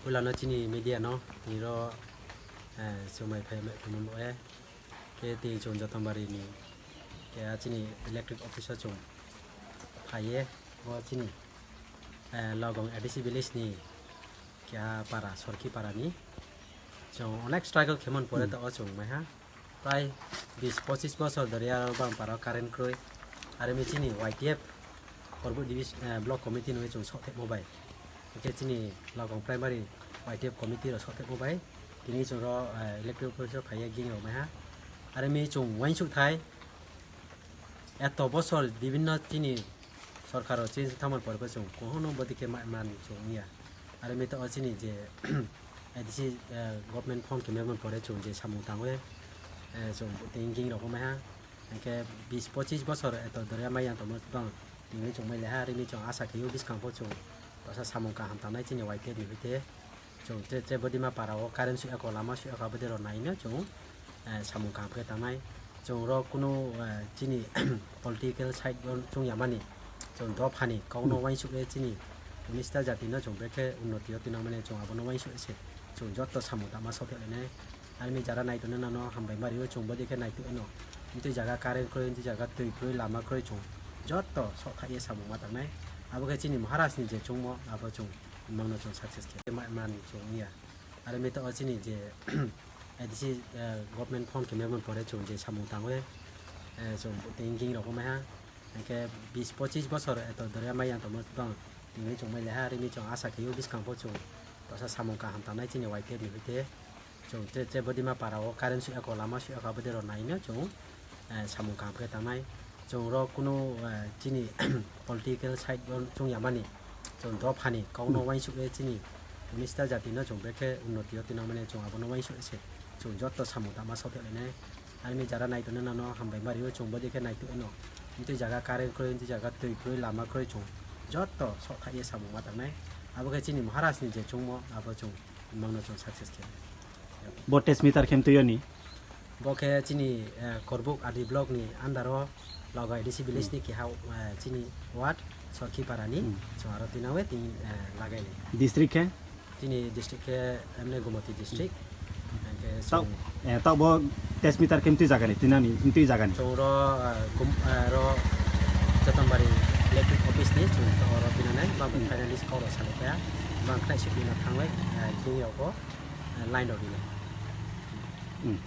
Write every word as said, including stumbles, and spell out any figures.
Ulano chini media no tiro, eh, chumai phai phai mano, eh, ke tei chwng Jotombari ni ke a chini electric office o chwng phaiye, o chini, eh, Logong A D C village ni ke a para, Sorki para ni chwng onek struggle khemon pore to o chwng maiha. Prai bis pochis bosor dhori aro bang paro current kroi. Aro mi chini Y T F Korbuk divis-, eh, block committee nungwi chwng sok thepmo bai. Hwnkhe chini Logong primary Y T F committee rok sok thepmo bai. Tini chwng ro, eh, electric office o phaiya ging rok maiha. Aro mi chwng uansuk thai. Eto bosor bibinno chini sorkar o change tangmani pore bo chwng kuhunno bodi khe ma-, man chwng wngya. Aro mi to o chini je A D C, eh, government form khe memo pore chwng je samung tangwi, eh, chwng thinking rok wngmaiha. Hwnkhe bis pochis bosor eto doriya mai yang tongmo bang tini chwng mai leha, aro mi chwng asa khe o bwskang pho chwng bwsa samung kaham tangnai chini Y T F ni hoite. Chwng tre tre bodi ma para o current su eko lama su eko abodi rok naino chwng, eh, samung kaham khe tangnai. Chwng rok kunu, eh, chini political side o chwng yamani chwng dophani kokno uansuk e chini unis ta jati no chwng bekhe unnoti o twi nangmani chwng abono uansuk se chwng joto samung tangma sok thelainai. Army jara nai tongnai nano hambai ma rio chwng bodi khe nai tongno. Twi jaga current kroi, twi jaga twi kroi, lama kroi chwng joto sok thai e samung ma tangnai. Abo khe chini Maharaj ni je chwngmo abo chwng. Mangno chwng success khe ma-, man chwng wngya. Aro mi to o chini je A D C, eh, government form khe memo pore chwng je samung tangwi, eh, chwng thinking rok wngmaiha. Hwnkhe bis pochis bosor eto doriya mai yang tongmo bang tini chwng mai leha, aro mi chwng asa khe o bwskang pho chwng bwsa samung kaham tangnai chini Y T F ni hoite. Chwng tre tre bodi ma para o current su eko lama su eko abodi rok naino chwng, eh, samung kaham khe tangnai. Chwng rok kunu, eh, chini political side o chwng yamani chwng dophani kokno uansuk e chini unis ta jati no chwng bekhe unnoti o twi nangmani chwng abono uansuk se chwng joto samung tangma sok thelainai. Army jara nai tongnai nano hambai ma rio chwng bodi khe nai tongno. Twi jaga current kroi, twi jaga twi kroi, lama kroi chwng joto sok thai e samung ma tangnai. Abo khe chini Maharaj ni je chwngmo abo chwng. Mangno chwng success khe. Bo test meter khe mtwi oni? Bo khe chini, eh, Korbuk R D block ni under o Logai D C village ni keha, eh, chini ward Sorkhi para ni. Hmm. Chwng aro tinawe tin, eh, lagai ni. District khe? Chini district khe emne Gomoti district. Hwnkhe Tau, chwng eh, tau bo test meter khe mtwi jaga ni, tinani, mtwi jaga ni. Chwng ro, eh, gum-, eh, ro Jotombari electric office ni chwng to oro tinanai, bang Hmm. finalist kok ro salai kha, bang khlai sibini thanglai, eh, tini rok bo, eh, line rok rinai. Hmm.